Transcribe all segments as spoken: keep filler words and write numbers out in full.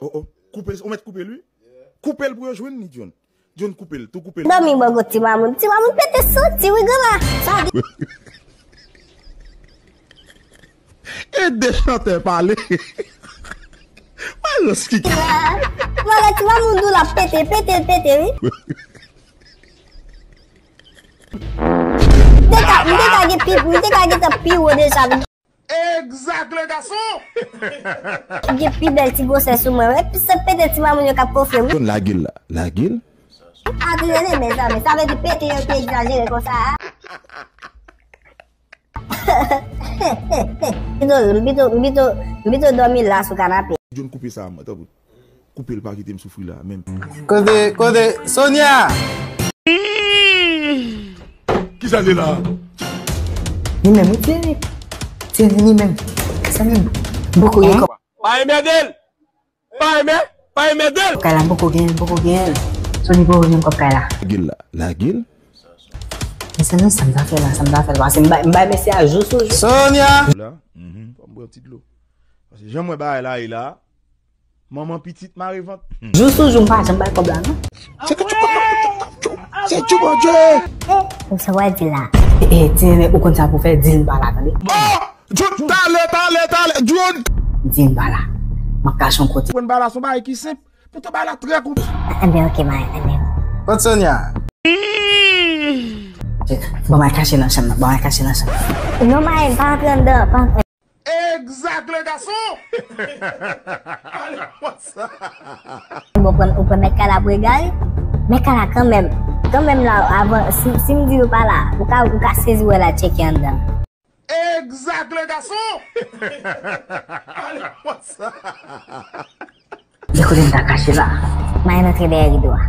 Oh, oh. Koupe l, ou mèt koupe l, wi. Koupe l pou yo jwenn li, John. John, koupe l, tou koupe l. Dòmi bò kot ti mamoun. Ti mamoun pete santi, wi, granma. Sa di Ede chantè pale. Mwen rans ki Malè ti mamoun dou l ap pete, pete, pete, wi. M te ka, m te ka gen pi, m te ka gentan pi wo deja. Exact, le garçon! Gen pi bèl ti gwosè sou mwen, wi. Pi se pete ti mamoun yo k ap konfye, wi. Konn lage l la. Lage l. Atire, mezanmi, sa vle di pete yo te egzajere konsa, a? M pito, m pito, m pito, m pito dòmi la sou kanape. John, koupe sa, mwen, tanpri. Koupe l, pa kite m soufri la, menm. Kote, kote, Sonia? Kisa l ye la? Li menm, wi, Thierry. Thierry, li menm. Kisa li menm? Boko yo kòb. Pa enmède l! Pa enmède l! Pa enmède l! Kay la, boko gen, boko gen. Sonia, boko gen kòb kay la. Lage l la, lage l. Men sa nan sa m ta fè la, sa m ta fè la. Pase m bay, m bay mesye a jou sou jou. Sonia! La, mhm, fò m bwè yon ti dlo. Pase jan m wè bagay la ye la, manman pitit mare vant. Jou sou jou, m pa janm bay kòb la, non. Se ke tchou, tchou, tchou, tchou, tchou. Se tchou, Bondye. Ou sa w di la? E, e, ti nene, ou konn sa pou fè, di l m pa la, tande. Oh! John, talè, talè, talè, John! Di l m pa la. M ap kache yon kote. Pran bagay la, se yon bagay ki senp. Poutan bagay la trè konplike. Enben, ok, Mayen, enben. Kot Sonia? Bon, m al kache nan chanm nan, bon, m al kache nan chanm nan. Non, Mayen, pa antre anndan, pa antre. Exact, le garçon! Bon, pran, ou pran mèt kay la pou egare? Mèt kay la kanmenm. Kanmenm la, avan, si, si m di nou pa la, ou ka, ou ka sezi wè la tcheke anndan. Exact, le garçon! Gen kote m ta kache la. Mayen antre dèyè rido a.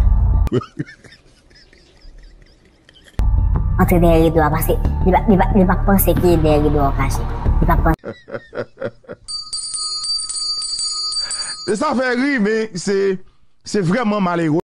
Antre dèyè rido a, paske li pa, li pa, li pa panse ki dèyè rido a w kache. Li pa panse. E sa fè ri, men se, se vrèman malere.